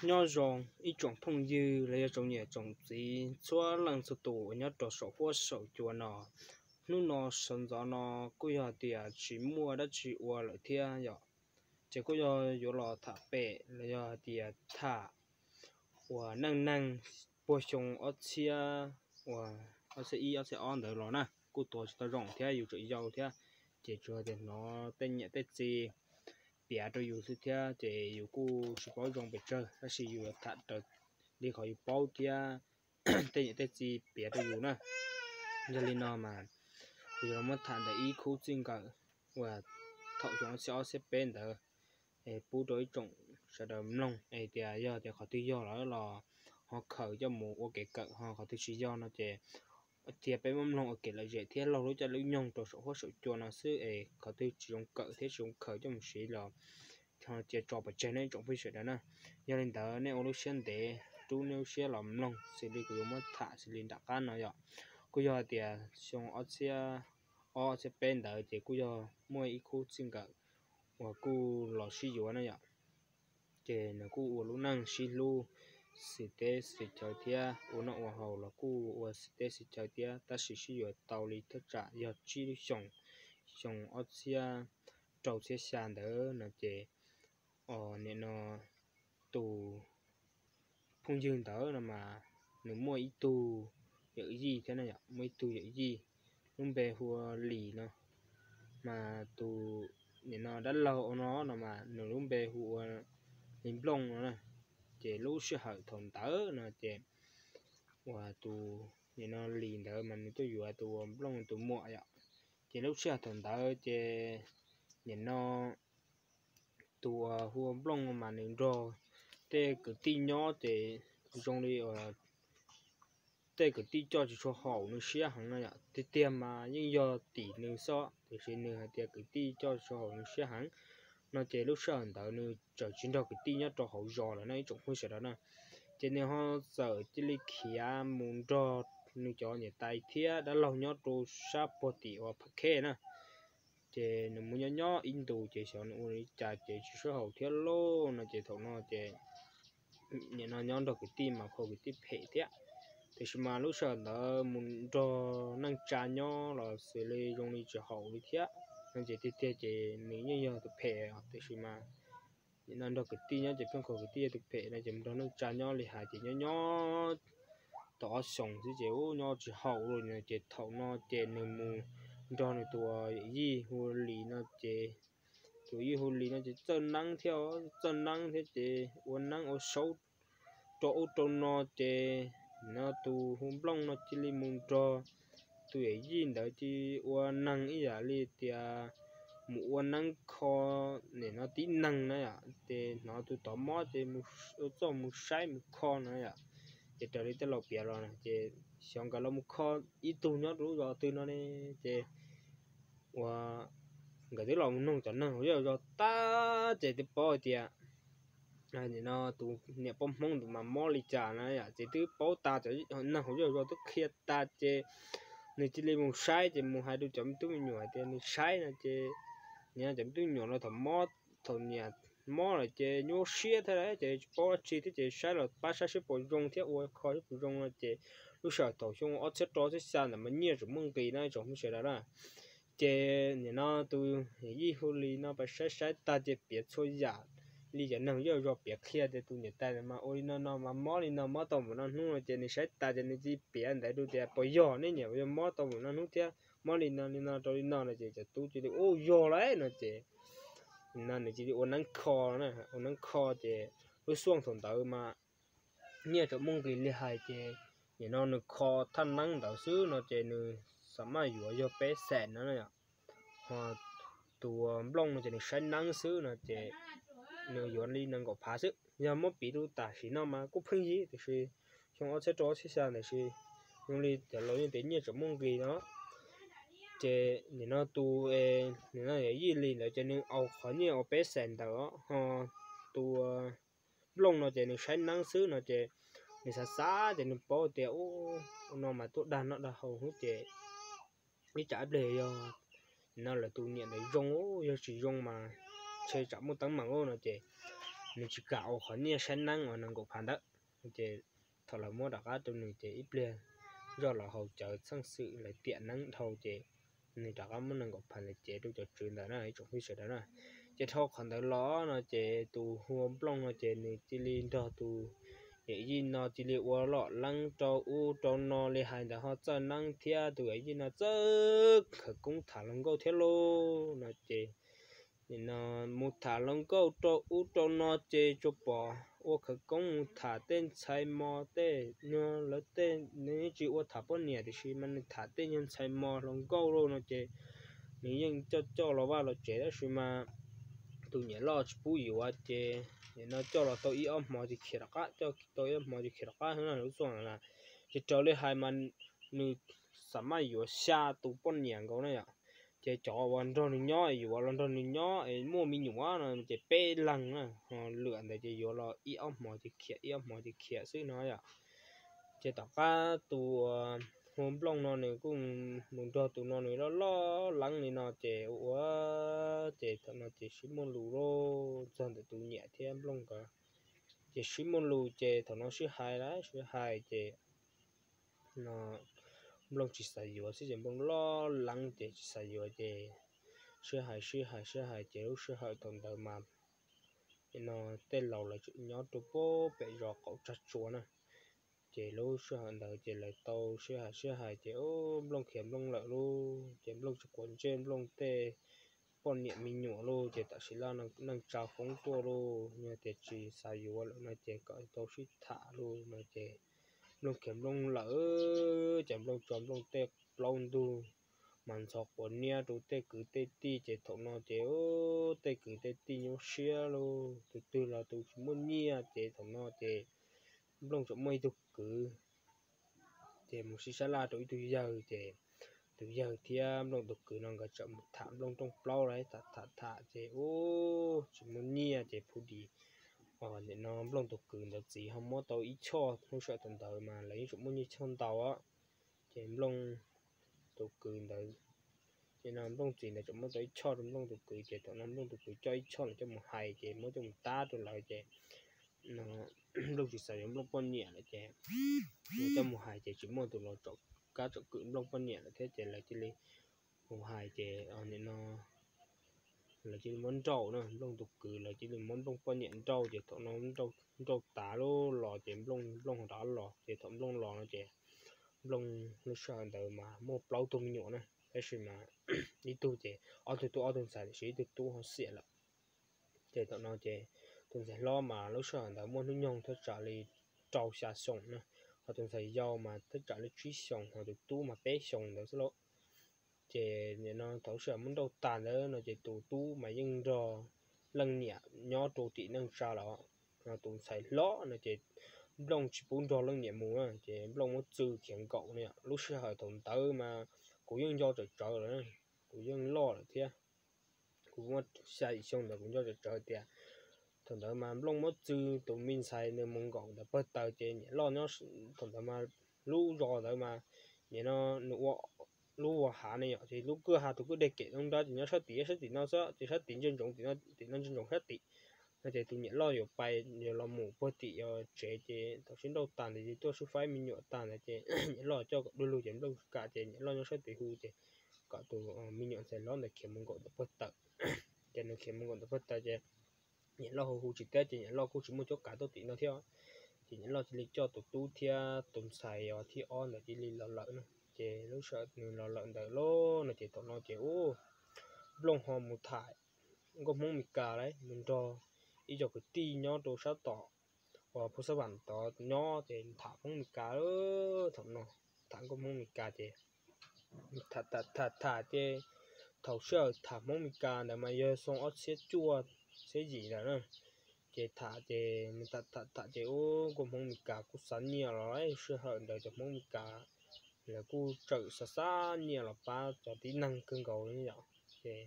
Nyob zoo ib tsoom phooj ywg los yog tsoom niam tsoom txiv txhua leej txhua tus uas nyob rau saum huab saum cua no. Hnub no sawv ntxov no kuj yog tias tsis muaj dab tsi ua lawm thiab yom, ces kuj yog yuav los tham pem los yog hais tias tham uas neej neeg puag xyoo ob txhiab, uas ob txhiab ib ob txhiab ob ntawd los na, kuj tuav tsis tau zoo thiab yus tseem yau thiab, ces tsuas tias hnov tej niam tej txiv piav rau yus xwb thiab ces yus kuj tsis paub zoo pes tsawg, tab sis yus yuav tham raws li qhov yus paub thiab tej niam tej txiv piav rau yus na. Yog li no mas kuv yuav los muab tham ntawm ib khub txij nkawm uas thaum xyoo ob txhiab ob txhiab peb ntawd, pub rau ib tsoom sawv daws mloog es tias yog tias qhov twg yog lawm los ho khaws coj mus ua kev kawm, ho qhov twg tsis yog no ces cia peb muab mloog ua kev lom zem thiab laug lub caij lub nyoog rau saum huab saum cua no xwb es qhov twg tsis zoo kawm thiab tsis zoo khaws coj mus siv los cia tso pov tseg nej tsoom phooj ywg sawv daws na. Yog li ntawd nej ua lub siab ntev rub nej lub siab los mloog xws li kuv yuav muab tham xws li nram qab no yom. Kuj yog hais tias xyoo ob txhiab ob txhiab peb ntawd ces kuj yog muaj ib khub txij nkawm uas kuj los sib yuav na yom. Ces nws kuj ua lub neej sib hlub xws teb xws chaw thiab ua noj ua haus los kuj ua xws teb xws chaw thiab, tab sis sib yuav tau li thaj tsam yog tsib lub xyoos, xyoo ob txhiab rau txhiab xya ntawd no ces nim no tus phooj ywg ntawd no mas nws muaj ib tug yawm yij thiab na yom, muaj ib tug yawm yij lub npe hu ua Lis no, mas tus nim no dab laug ua no no mas nws lub npe hu ua Lis Nplooj no na. Ces lub sij hawm thaum ntawd no ces uas tus nim no Lis ntawd mas nws tuaj yuav tus ua Nplooj tus muam yom. Ces lub sij hawm thaum ntawd ces nim no tus uas hu ua Nplooj mas nws nrog tej kwv tij nyob ces zoo li uas tej kwv tij coj tsis tshua haum nws siab heev no yom. Tiag tiag mas yeej yog tim nws xwb, tiam sis nws hais tias kwv tij coj tsis tshua haum nws siab heev no ces lub sij hawm ntawd nws txawm tsis nrog kwv tij nyob rau hauv zos lawm no ib tsoom phooj ywg sawv daws na. Ces nws ho txawm cia li khiav mus nrog nws cov niam tais thiab dab laug nyob rau sab puag tim uas Phav Khej na. Ces nws mus nyob nyob ib ntus ces xyov nws ua li cas ces tsis sib haum thiab lauj no ces thaum no ces nim no nyob nrog kwv tij mas kho kwv tij phem thiab. Tiam sis mas lub sij hawm ntawd mus nrog neej tsa nyob los xws li zoo li tsis haum li thiab no ces tiag tiag ces nws yeej yog tus phem os, tiam sis mas nim no nrog kwv tij nyob ces pheej kho kwv tij yog tus phem no ces mus nrog neej tsa nyob li hais ces nyob nyob tau ob xyoos xwb ces ub nyob tsis haum li no ces thaum no ces nws mus nrog nws tus yawm yij hu Lis no ces tus yawm yij hu Lis no ces txawj neeb thiab, txawj neeb thiab ces ua neeb ua saub rau ub rau no ces no tus hu Nplooj no cia li mus nrog tus yawm yij ntawd cia li ua neeg ib yam li tias mus ua neeb kho nim no tib neeg na yom, ces hnov tus tod mob ces mus ua txuj mus saib mus kho no yom. Ces raws li tej laus piav los ces xyov nkawd los mus kho ib tug nyob rau lub zos twg no ne, ces uas nkawd twb los mus noog cov neeg hauv zej zos tag ces twb paub hais tias nim no tus niam poj Hmoob ntawd mas mob li cas na yom, ces twb paub tas cov neeg hauv zej zos twb qhia tas ces nws cia li mus saib ces mus hais rau cov me tub me nyuam hais tias nws saib no ces nim no cov me tub me nyuam no thaum mob, thaum niam mob lawm ces nyuaj siab thiab ces tsis paub dab tsi thiab ces saib los pab saib seb puas zoo thiab ua kho seb puas zoo no ces lub sij hawm thaum xyoo ob txhiab rau txhiab xya ntawd mas nyiaj tseem muaj nqis no tsoom phooj ywg sawv daws na. Ces nim no tus yawm yij hu Lis no pab saib saib tag ces piav txhua yam li cov neeg zej zos piav qhia tias tus niam tais mas ua li no no mas mob li no mob tau npaum no hnub no ces nws saib tas ces nws cia li piav ntawd rau tias puas yog nej niam yog mob tau npaum no hnub thiab mob li no li no rau li no no ces cov tub cia li ua yog lawm no ces no nws cia li ua neeb kho, ua neeb kho ces lub xuaj thaum ntawd mas nyiaj tseem muaj nqis li hais ces nim no nws kho thaj neeb ntawd xwb no ces nws xam maj yuav yog peb xees no na yom. Ho tus Nplooj no ces nws saib neeb xwb no ces nws yuav li nees nkaum phav xwb, yog muab piv rau tam sim no mas kuj pheej yig tiam sis xyoo ob txhiab rau ob txhiab xya ntawd sis zoo li cov laus yeej tias nyiaj tseem muaj nqis no. Ces nim no tus, nim no yawm yij Lis ntawd ces nws au qhov nyiaj uas peb xees ntawd ho tus Nplooj no ces nws saib neeb xwb no ces nws xav xav ces nws paub tias ub no mas tuaj dag noj dag haus hnub ces ib tsam ib pliag yog no lawv tus niam ntawd zoo, yog tsis zoo mas ntshe tsam muaj teeb meem no ces nws tsis kam ua qhov nyiaj saib neeb uas nees nkaum phav ntawd. Ces thaum lawv muab rov qab rau nws ces ib pliag zoj los haus cawv txheej xwm lawv tiam neeb dhau ces nws rov qab muab nees nkaum phav ntawd cev rau cov tswv ntawd na ib tsoom phooj ywg sawv daws na. Ces dhau qhov ntawd los no ces tus hu ua Nplooj no ces nws cia li nrog tus yawm yij no cia li ua lom leeb rau ub rau no li hais ntawd ho txawj neeb thiab tus yawm yij no txawj khawv koob tham hluas nkauj thiab lauj no ces nim no mus tham hluas nkauj rau ub rau no ces tsuas pom ua khawv koob mus tham tej ntxhais mos tej nyuag lawv tej, nws tsis ua tham poj niam tiam sis mas nws tham tej nyuag ntxhais mos hluas nkauj lauj no ces nws yeej coj coj los vaj los tsev tab sis mas tus niam loj tsis pub yuav ces nim no coj los tau ib ob hmo ces khiav rov qab, coj tau ib ob hmo ces khiav rov qab na lub xyoo na. Ces raws li hais mas nws xav maj yuav xya tus poj niam nkaus na yom. Ces cov uas nrog nws nyob, yuav los nrog nws nyob es muaj me nyuam no ces peb leeg na, ho lwm ntawd ces yuav los ib ob hmo ces khiav, ib ob hmo ces khiav xwb no yom. Ces tom qab tus hu Nplooj no nws kuj mus nrog tus no nws loj loj leeb li no ces ua ua ces thaum no ces sib muaj lus lauj, txog ntawm tus niam thiab Nplooj nkawd ces sib muaj lus ces thaum no sib hais lawm sib hais ces no Nplooj tsis xav yuav xwb ces Nplooj loj leeb ces tsis xav yuav ces sib hais sib hais sib hais ces lub sij hawm thaum ntawd mas no tej laus lawv tseem nyob rau pem zos qaum tsag tsua na. Ces lub sij hawm ntawd ces lawv tau sib hais sib hais ces Nplooj khiav Nplooj lawm lauj, ces Nplooj tsis quav ntsej Nplooj tej poj niam me nyuam lauj, ces tam sim no neej tsa foob tuaj lauj, yog tias tsis xav yuav lawm no ces kom tau sib tham lauj no ces Nplooj khiav Nplooj lawm, ces Nplooj tso Nplooj tej plaub ntug mas ntxhov quav niab rau tej kwv tej tij ces thaum no ces tej kwv tej tij nyuaj siab lauj, tus twg los tus tsis muaj nyiaj ces thaum no ces Nplooj tseem muaj ib tug kwv ces mus sib sab laj rau ib tug yawg ces tus yawg thiab Nplooj tus kwv no nkawd tseem mus tham Nplooj rooj plaub lawm, tham tham tham ces ub tsis muaj nyiaj ces phu dis nim no Nplooj tus kwv ntawd txiv ho muab tau ib choj, lub sij hawm thaum ntawd mas lawv yeej tseem muaj nyiaj choj ntau, ces Nplooj tus kwv ntawd, ces no Nplooj txiv ntawd tseem muab tau ib choj rau Nplooj tus kwv ces thaum no Nplooj tus kwv coj ib choj los coj mus hais ces muab coj mus tab rau lawv ces Nplooj tsis xav yuav Nplooj poj niam lawm ces coj mus hais ces tsis muaj tus los tsom kab tsom kwm Nplooj poj niam lawm thiab ces lawv cia li mus hais ces nim no lawv cia li muab nrauj na, Nplooj tus kwv lawv cia li muab Nplooj poj niam nrauj ces thaum no nrauj tas lub los ces Nplooj, Nplooj rov los ces thaum Nplooj los no ces Nplooj lub sij hawm ntawd mas muaj plaub tug me nyuam na, tab sis mas ib tug ces ob tug tub ob tug ntxhais tiam sis ib tug tub ho xiam lawm. Ces thaum no ces tus ntxhais hlob mas lub sij hawm ntawd muaj hnub nyoog thaj tsam li rau xya xyoo na, ho tus ntxhais yau mas thaj tsam li tsib xyoos, ho tus tub mas peb xyoos ntawd xwb lauj. Ces nim no thaum lub sij hawm muab nrauj tag ntawd no ces tus tub mas yeej nrog leej niam nyob rau tim neej tsa lawm, ho tus ntxhais hlob no ces Nplooj tsis pub nrog leej niam mus na, ces Nplooj muab txw khiav nkaum no. Lub sij hawm thaum ntawd mas kuv yeej nco tsawm tsawv lawm, kuv yeej loj lawm thiab, kuv muaj xya yim xyoo ntawd kuv nco tsawm tsawv tias thaum ntawd mas Nplooj muab txw tus me ntxhais nws mus nkaum ntawm pawg taws ces niam loj nyob thaum ntawd mas lub zos ntawd mas nim no nws ua lub ua hav ne yom, ces lub kwj ha tus kwj deg kem nrab ces nyob sab tid, sab tim no xwb ces sab tid ntsia ntsoov tim no, tim no ntsia ntsoov sab tim no ces tus niam loj yuav pais yuav los mus puag tim tsev ces thaum sib nrauj tag ntawd ces tuaj sib faib me nyuam tag ntawd ces niam loj coj kom du lug ces Nplooj tsis kam ces niam loj nyob sab tid hu ces kom tus me nyuam ntxhais hlob ntawd khiav mus nkaum ntawm pawg taws. Ces nws khiav mus nkaum ntawm pawg taws ces niam loj hu hu tsis teb ces niam loj kuj tsis muaj cuab kav tuaj tim no thiab. Ces niam loj cia li coj tus tub thiab tus ntxhais thib ob ntawd cia li los lawm na. Ces lub sij hawm nws los lawm ntawd lauj no ces thaum no ces ub, Nplooj ho mus tham nkauj Hmoob Mes Kas lawm, mus nrog ib co kwv tij nyob rau sab tom uas Phu Xab Vam tod nyob ces tham Hmoob Mes Kas lawm. Thaum no tham nkauj Hmoob Mes Kas ces tham tham tham ces thaum sij hawm tham Hmoob Mes Kas ntawd mas yog xyoo ob txhiab cuaj txhiab yim ntawd na. Ces tham ces nws tham tham tham ces ub nkauj Hmoob Mes Kas kuj xa nyiaj los, sij hawm ntawd cov Hmoob Mes Kas lawv kuj tseem xa xa nyiaj los pab cov tib neeg kawg nkaus li yom. Ces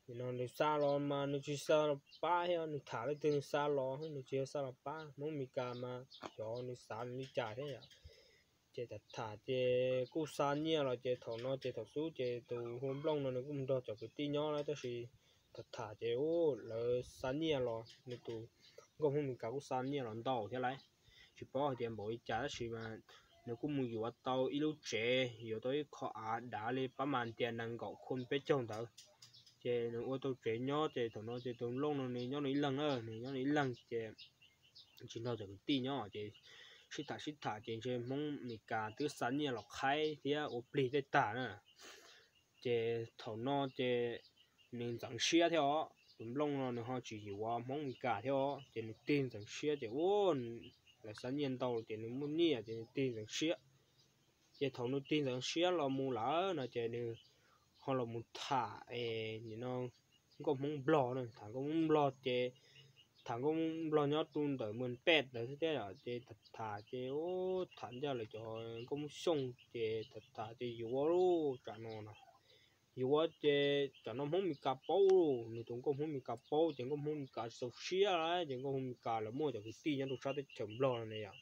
nim no nws xa los mas nws tsis xa los pab thiab, nws tham leej twg nws xa los nws tsis xa los pab. Hmoob Mes Kas mas xyov nws xav nws li cas thiab yom. Ces tham tham ces kuj xa nyiaj los ces thaum no ces thaum xub ces tus hu Nplooj no nws kuj mus nrog cov kwv tij nyob lawm tab sis tham tham ces ub lawv xa nyiaj los nws tus nkauj Hmoob Mes Kas kuj xa nyiaj los ntau thiab lawm, tsis paub hais tias npaum li cas tab sis mas nws kuj mus yuav tau ib lub tsev, yuav tau ib qho av dav li pab mas tias nees nkaum khuam peb caug ntawd. Ces nws ua tau tsev nyob ces thaum no ces tus Nplooj no nws nyob nws ib leeg na, nws nyob nws ib leeg ces tsis nrog cov kwv tij nyob ces sib tham sib tham ces ntshe Hmoob Mes Kas twb xa nyiaj los qhaib thiab ua plig tej tag na. Ces thaum no ces nws ntxeev siab thiab os, tus Nplooj no nws ho tsis yuav Hmoob Mes Kas thiab os, ces nws tig ntxeev siab ces ua, lawv xa nyiaj ntau ces nws muaj nyiaj ces nws tig ntxeev siab. Ces thaum nws tig ntxeev siab los mus lawm no ces nws ho los mus tham es nim no nkauj Hmoob Nplog na, tham nkauj Hmoob Nplog ces tham nkauj Hmoob Nplog nyob rau ntawm Moos Pej ntawd thiab ces tham tham ces tham ncaj lawv cov nkauj Hmoob Xyooj ces tham tham ces yuav lub tsam no no, yuav ces tsam no Hmoob Mes Kas paub, nws tus nkauj Hmoob Mes Kas paub ces nkauj Hmoob Mes Kas txaus siab lawm ces nkauj Hmoob Mes Kas lawv muaj cov kwv tij nyob rau sab teb chaws Nplog no ne yom.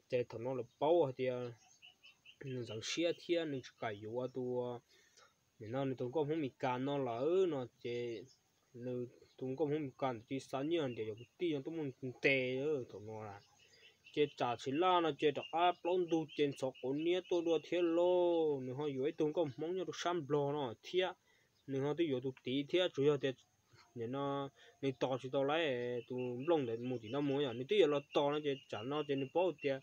Ces thaum no lawv paub hais tias nws ntxeev siab thiab nws tsis kam yuav tus, nim no nws tus nkauj Hmoob Mes Kas no lawm no ces nws tus nkauj Hmoob Mes Kas ntawd cia li xa nyiaj ntiav cov kwv tij no tuaj muaj nqis ntes thaum no. Ces tsam tsis laj no ces rov qab plaub ntug ces ntxhov quav niab tuaj dua thiab lauj, nws ho yuav ib tug nkauj Hmoob nyob rau sab Nplog no thiab, nws ho twb yuav tus tid thiab tsuas yog tias nim no nws tos tsis tau lawm, tus Nplooj ntawd mus tim no mus yom, nws twb yuav los tos no ces tsam no ces nws paub tias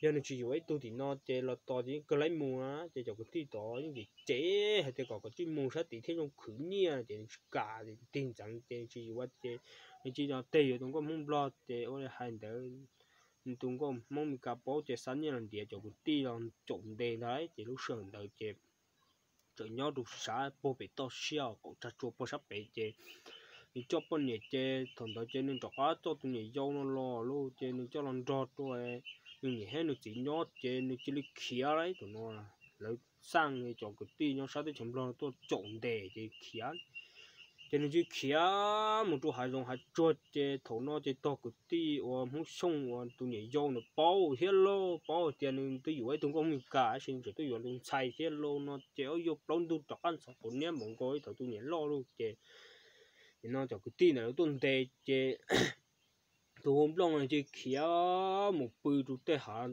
yog nws tsis yuav ib tug tim no ces los tos ces yeej kawg laib mus na, ces cov kwv tij tod yeej cem cem hais tias kom kom tsij mus sab tid thiab zoo khwv nyiaj ces nws tsis kam, tig ntxeev ces tsis yuav ces nws cia li teg yuav tus nkauj Hmoob Nplog ces ua li hais ntawd, nws tus nkauj Hmoob Mes Kas paub ces xa nyiaj los ntiav cov kwv tij los caum ntes ntag ces lub sij hawm ntawd ces tseem nyob rau sab puag pem toj siab qaum tsag tsua puag sab pem ces nws coj poj niam ces thaum ntawd ces nws rov qab coj tus niam yau no los lauj ces nws coj los nrog rau nws niam thiab nws txiv nyob ces nws cia li khiav lawm thaum no. Lawv xaj cov kwv tij nyob sab teb chaws Nplog tuaj caum ntes ces khiav. Ces nws cia li khiav mus rau hav zoov hav tsuag ces thaum no ces tog kwv tij uas Hmoob Xyooj uas tus niam yau ntawd paub thiab lauj, paub hais tias nws twb yuav ib tug nkauj Hmoob Mes Kas tab sis nws tseem tuaj yuav tus ntxhais thiab lauj no ces ob yuav plaub ntug rov qab ntxhov quav niab npaum nkaus li thaum tus niam loj lauj ces nim no cov kwv tij ntawd lawv tuaj ntes ces tus hu Nplooj no cia li khiav mus pw rau tej hav,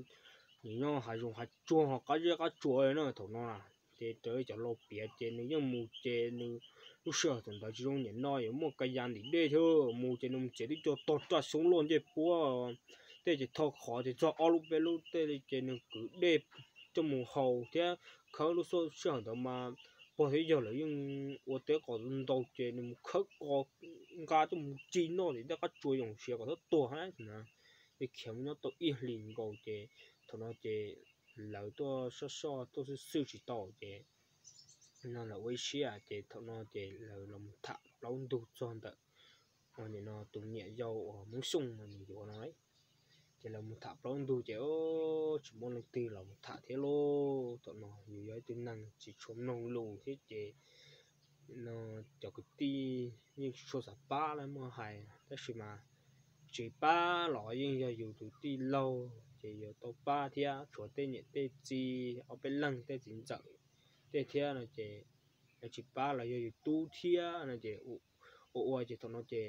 nws nyob hav zoov hav tsuag ho qab zeb qab tsuas na thaum no na. Ces raws li cov laus piav ces nws yeej mus ces nws lub sij hawm thaum ntawd tsis zoo niam no yuav muaj ka ya ntim dej thiab, mus ces nws mus txiav tib co tog raj xyoob loj ncej puab, tej ces tho qhov ces txog ob lub peb lub tej li ces nws kwv dej coj mus haus thiab khawb lub sij hawm ntawd mas pog thiab yawg lawv yeej ua teb qos ntau ces nws mus khawb qos nqa coj mus ci noj ces tej qab tsuas yoos siav kom thawb tuag hab na. Ces khiav mus nyob tau ib hlis nkaus ces thaum no ces lawv tuaj soj soj tuaj xwb xwb tsis tau ces no lawv ua ib siab ces thaum no ces lawv los mus tham plaub ntug txog ntawm nim no tus niam yau uas Hmoob Xyooj no nws yuav no. Ces lawv mus tham plaub ntug ces tsis muaj leej twg los mus tham thiab lauj. Thaum no yus yog ib tug neeg tsis tshua mloog lus thiab ces no cov kwv tij yeej tsis tshua xav pab lawv muaj hais tab sis mas tsis pab los yeej yog yus tus tij laug ces yuav tau pab thiab, tshuav tej niam tej txiv ob peb leeg tej txiv ntxawm tej thiab no ces lawv tsis pab los yog yus tub thiab no ces ua ua ces thaum no ces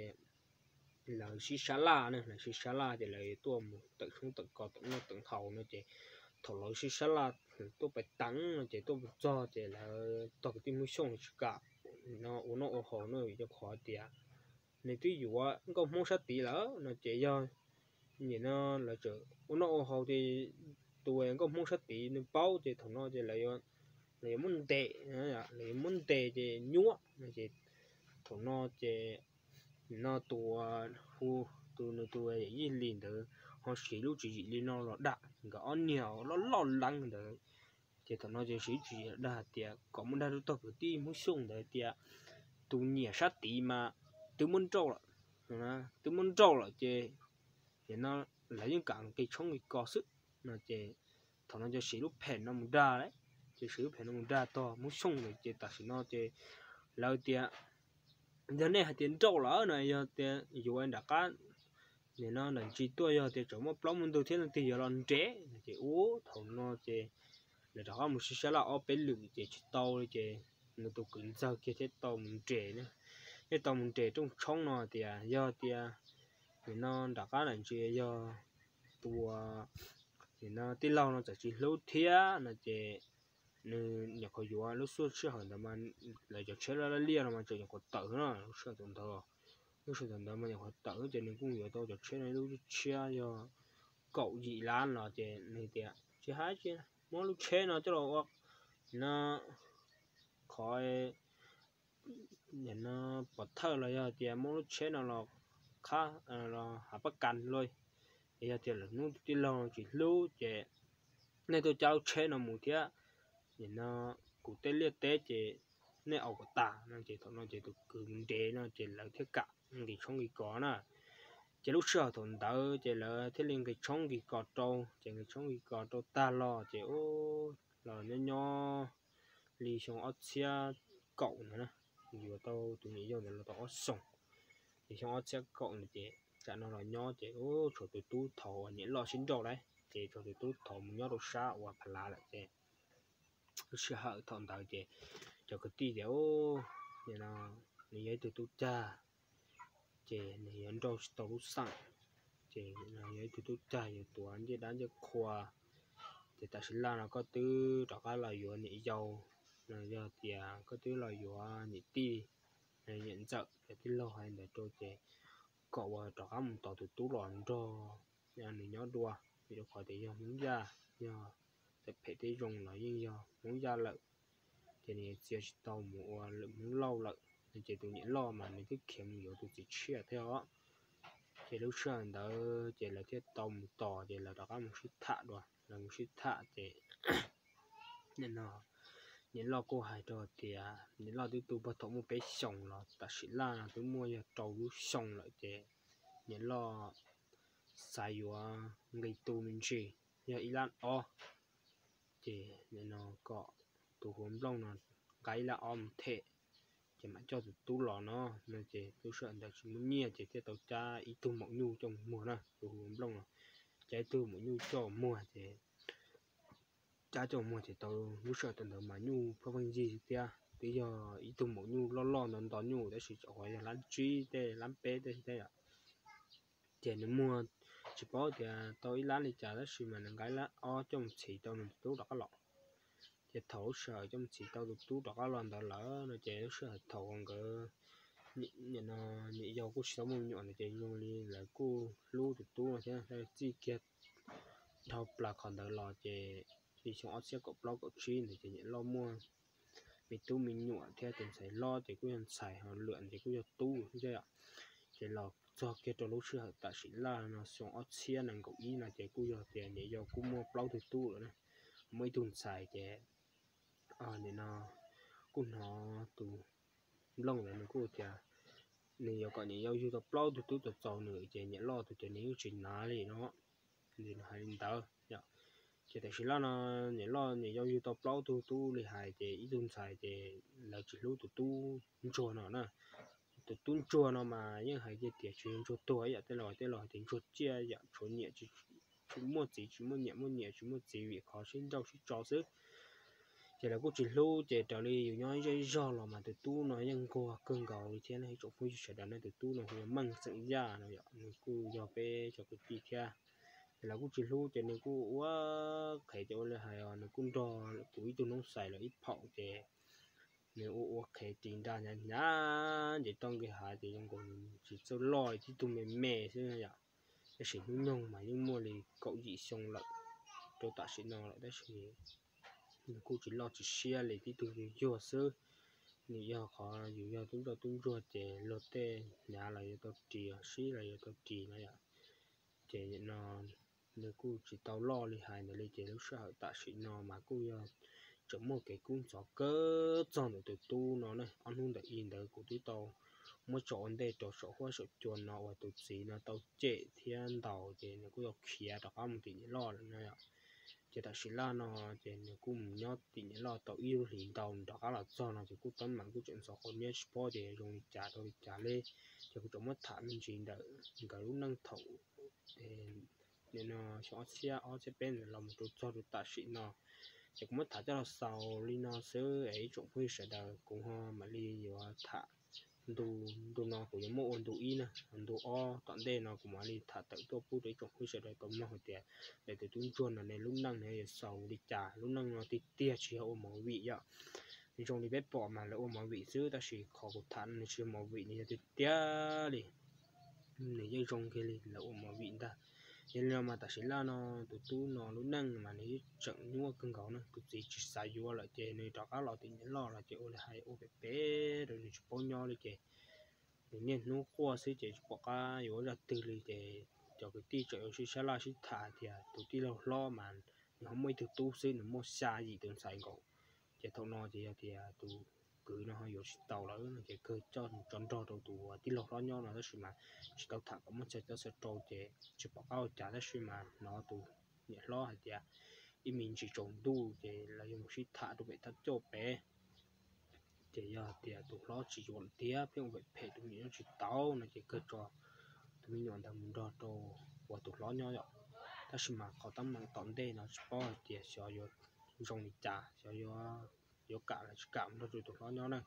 lawv sib sab laj na, lawv sib sab laj ces lawv tuaj mus tawm xyoob tawm kos tawm noj tawm haus no ces thaum lawv sib sab laj tuaj pais teev no ces tuaj mus txog ces lawv tog kwv tij Hmoob Xyooj tsis kam ua noj ua haus no vim rau qhov tias nws twb yuav nkauj Hmoob sab tid lawm no ces yog nim no lawv tseem ua noj ua haus ces tus nkauj Hmoob sab tid nws paub ces thaum no ces lawv yuav muab ntes, lawv yuav muab ntes ces nyuab no ces thaum no ces nim no tus hu tus nws tus yawm yij Lis ntawd ho siv lub tswv yim li no los dag nkawd ob niag loj loj leeb ntawd. Ces thaum no ces siv lub tswv yim los dag hais tias kom mus dag rau tog kwv tij Hmoob Xyooj ntawd tias tus niam sab tid mas twb muab nrauj lawm, twb muab nrauj lawm ces nim no lawv yeej kam nqis tshoob nqis kos xwb no ces thaum no ces siv lub phem no mus dag lawm. Ces siv lub phem no mus dag tog Hmoob Xyooj ntawd ces tam sim no ces lawv tias yog nej hais tias nrauj lawm no yog tias yuav nram qab nim no nram ntsis tuaj yog tias tseem muaj plaub muaj ntug thiab leej twg yuav los nres no ces ub thaum no ces lawv rov qab mus sib sab laj ob peb lwm ces tsis tau li ces nws tus kwv ntxawg kiag thiaj tau mus nres na, thiaj tau mus nres rooj tshoob no tias yog tias nim no nram qab na ntsia yog tus, nim no tij laug no txawm tsis hlub thiab no ces nws nyuam qhuav yuav lub sij hawm ntawd mas lawv cov tsheb laj liaj no mas tseem nyuam qhuav tawm na, lub sij hawm ntawd, lub sij hawm ntawd mas nyuam qhuav tawm ces nws kuj yuav tau cov tsheb no ib lub tshiab yog kaum yim lab no ces nws tias tsis hais, muab lub tsheb no coj los ua no qhov no pov thawj los yog tias muab lub tsheb no los qhab los hav pab kas luj, es yog tias lwm hnub tus tij laug tsis hlub ces nej tuaj cab lub tsheb no mus thiab, nim no kuv tej liaj teb ces nej aus kom tas no ces thaum no ces tus kwv ntev no ces lawv thiaj kam nqis tshoob nqis kos na. Ces lub sij hawm thaum ntawd ces lawv thiaj li nqis tshoob nqis kos rau, ces nqis tshoob nqis kos rau tag los ces los nyob nyob li xyoo ob txhiab kaum ntawd na, yuav tau tus niam yau ntawd los tau ob xyoos. Ces xyoo ob txhiab kaum ntawd ces tsam no los nyob ces tshuav tus tub thaud uas niam loj sib nrauj lawm ces tshuav tus tub thaud mus nyob rau sab uas Pha Lav lawm ces lub sij hawm thaum ntawd ces cov kwv tij tias nws yog ib tug tub cag ces nws yuav nrauj tsis tau lub xeem, ces nws yog ib tug tub cag yuav tuav ncej dab ncej qhua, ces tam sim laj no koj twb rov qab los yuav niam yau, no yog tias koj twb los yuav niam tij, niam ntxawm, cov tij laug hais ntawd rau ces kom uas rov qab mus tos tus tub los nrog nws nyob dua, vim rau qhov tias yog Hmoob Yaj, yog txawm phem thiab zoo los yeej yog Hmoob Yaj lawm, ces nws txia tsis tau mus ua lwm Hmoob Lauj lawm, ces tus niam loj mas nws twb khiav mus yuav tus txiv tshiab thiab os. Ces lub sij hawm ntawd ces lawv thiaj tau mus tos, ces lawv rov qab mus sib tham dua, lawv mus sib tham ces niam loj kuj hais rau tias niam loj twb tu puag thaum muaj peb xyoos los tam sim laj no twb muaj yog rau lub xyoo lawm ces niam loj xav yuav nqis tu me ntsis yog ib lab ob, ces nim no kom tus Huv Nplooj no nqa ib lab ob mus them, ces mam coj tus tub los no, no ces lub sij hawm ntawd tsis muaj nyiaj ces thiaj tau cab ib tug maum nyuj coj muag na, tus Huv Nplooj no cab ib tug maum nyuj coj muag ces cab coj muag ces tau lub sij hawm ntawd mas nyuj pheej pheej yig thiab, twb yog ib tug maum nyuj loj loj nto nto nyuj tab sis tseem yog lab tsib tej lab peb tej thiab yom. Ces nws muag tsis paub tias tau ib lab li cas tab sis mas nws nqa ib lab ob coj mus txhiv tau nws tus tub rov qab los. Ces thaum lub sij hawm coj mus txhiv tau tus tub rov qab los ntawd lawm no ces lub sij hawm thaum nkawd niam yau kuj tsis tau muaj me nyuam ntawd ces zoo li lawv kuj hlub tus tub no thiab, txij kiag dhau plaws qhov ntawd los ces li xyoo ob txhiab kaum plaub kaum tsib ntawd ces niam loj muaj me tub me nyuam thiab tus ntxhais hlob ces kuj yog ntxhais, ho lwm ces kuj yog tub thiab yom. Ces los txog kiag rau lub sij hawm tam sim laj no xyoo ob txhiab nees nkaum ib no ces kuj yog tias niam yau kuj muaj plaub tug tub lawm na, muaj ib tug ntxhais ces nim no kuj hnov tus Nplooj ntawd nws kuj tias nws yuav kom niam yau yug tau plaub tug tub txaus txaus nws ces niam loj tus ces nws yeej tsis nav li no, nws hais li ntawd yom. Ces tam sim laj no niam loj niam yau yug tau plaub tug tub li hais ces ib tug ntxhais ces lawv tsis hlub tus tub ntsuag no na. Tus tub ntsuag no mas yeej hais tias tsis yog ntsuag tuag ib yam, tej laus tej laus hais tias ntsuag ciaj yam tshuav niam, tsis muaj txiv, tsis muaj niam, muaj niam tsis muaj txiv vim qhov sib nrauj sib tso xwb. Ces lawv kuj tsis hlub ces raws li yus nyob zej zog los mas tus tub no yeej nquag kawg nkaus li thiab ne ib tsoom phooj ywg sawv daws ne. Tus tub no hu ua Meej xeem Yaj no yom, nws kuj yog peb cov kwv tij thiab. Ces lawv kuj tsis hlub ces nws kuj ua qhev ces ua li hais os, nws kuj nrog kuv ib tug noob xais lawm ib phaum ces nws ua ua qhev ris nra hnyav hnyav nce toj nqis hav ces zoo nkaus tsis txawj loj, tib tug me me xwb yom. Tab sis hnub nyoog mas yeej muaj li kaum yim xyoo lawm rau tam sim no lawm tab sis nws kuj tsis loj tsis siab li, tib tug yuag yuag xwb. Nws yog qhov yus yog tub ntsoj tub ntsuag ces luag tej hnyav los yuav tau ris, sib los yuav tau ris no yom. Ces no nws kuj tsis tau loj li hais ntawd li ces lub sij hawm tam sim no mas kuj yog tseem muaj kev kub ntxhov kawg txog ntawm tus tub no ne. Ob hnub ntawm i ntawd kuv twb tau muab tso ua ntej rau saum huab saum cua no uas tus txiv no tau cem thiab ntaus ces nws kuj tau khiav rov qab mus tim niam loj lawm no yom. Ces tam sim laj no ces nws kuj mus nyob tim niam loj tau ib lub hlis ntau, nws rov qab los txog no ces kuj teeb meem kuj tseem ntxhov qhov niab tsis paub ces zoo li cas rau li cas li. Ces kuv tseem muab tham me ntsis ntawm nkawd lub neej thaum nim no xyoo ob txhiab ob txhiab peb ntawd los mus rau txog rau tam sim no. Ces kuv muab tham coj los xaus li no xwb es ib tsoom phooj ywg sawv daws kuv ho mam li yuav tham ntu, ntu no kuv yuav muab ua ntu ib na, ntu ob tom ntej no kuv mam li tham tawm tuaj pub rau ib tsoom phooj ywg sawv daws tau mloog hais tias ntawm tus tub ntsuag no ne lub neej no yuav xaus li cas, lub neej no tiag tiag tsis yog ua movie yom. Zoo li peb pom mas lawv ua movie xwb, tab sis qhov kuv tham no nws tsis yog movie, nws yog tiag tiag li. Nws yeej zoo kiag li lawv ua movie ntag. Yog li no mas tam sim laj no tus tub no lub neej mas nws tseem nyuaj kawg nkaus na, tus txiv tsis xav yuav lawm ces nws rov qab los tim niam loj los ces ua li hais ua pem pem rau nws tsis paub nyob li ces nws niaj hnub quaj xwb ces tsis pom qab yuav zaj twg li ces cov kwv tij tseem yuav sib sab laj sib tham tias tus tij laug hlob mas nws ho muaj ib tug tub xwb, nws muaj xya yim tus ntxhais nkaus. Ces thaum no ces yog tias tus kwv no ho yuav tsis tau lawm no ces kawg coj tso nrog rau tus tij laug hlob nyob no tab sis mas tsis tau tham kom muaj chaw coj xav rau ces tsis pom qab ua cas tab sis mas hnov tus niam hlob hais tias ib me ntsis tsaus ntuj ces lawv yuav mus sib tham rau pem thaj coj pem. Ces yog tias tus hlob tsis yuav lawm thiab pheej ua phem phem tus me nyuam nyob tsis tau no ces kawg tso tus me nyuam ntawd mus nrog rau uas tus hlob nyob yom. Tab sis mas qhov teeb meem tom ntej no tsis paub hais tias xyov yuav zoo li cas, xyov yuav, yuav kam los tsis kam mus nrog rau tus hlob nyob na.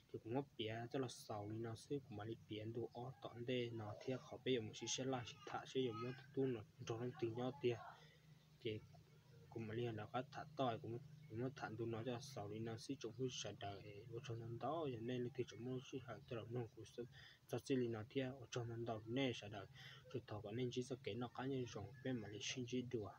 Ces kuv muab piav coj los xaus li no xwb, kuv mam li piav ntu ob tom ntej no thiab qhov peb yuav mus sib sab laj sib tham seb yuav muab tus tub no nrog leej twg nyob tiag. Ces kuv mam li rov qab tham toj, kuv muab tham ntu no coj los xaus li no xwb tsoom phooj ywg sawv daws, ua tsaug ntau ntau yog nej leej twg tseem muaj sij hawm coj los mloog kuv txog txij li no thiab ua tsaug ntau ntau nej sawv daws. Tsuas thov kom nej ntsib txoj kev noj qab nyob zoo, peb mam li sib ntsib dua.